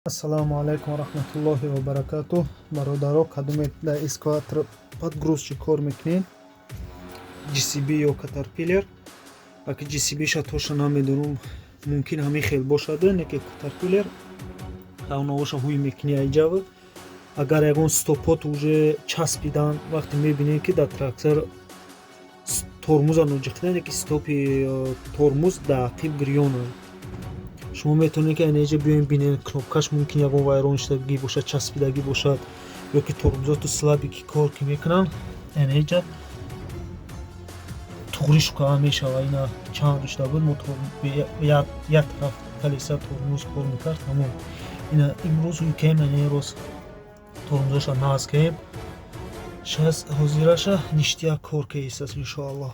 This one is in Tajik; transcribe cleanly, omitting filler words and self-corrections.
Ассалому алайкум ва раҳматуллоҳи ва баракатуҳ. Бародаро, кадоме дар экскаватор подгрузчик кор мекунед, JCB ё Caterpillar, аки JCB-ша тоша намедонам, мумкин ҳамин хел бошад, не ки Caterpillar ҳавновоша ҳуй мекунӣ айҷава. Агар ягон стопот уже часпидан, вақте мебинед, ки дар трактор тормоза ноҷиқида, ки стопи тормоз дар ақиб гирёнанд, шумо метавонед, ки айнаҷа биёем, бинед, кнопкаш мумкин ягон вайрон шудагӣ бошад, часпидагӣ бошад ё ки тормозоту слабый ки кор ки мекунанд, айнаҷа туғри шукаа мешава. Ина чанд рӯз буд, мо як тараф колеса тормоз кор мекард, тамом. Ина имрӯз ҳуй кем, ана рӯз тормозоша наз кем, шаз ҳозираша ништяк кор кеистаст, иншоаллоҳ.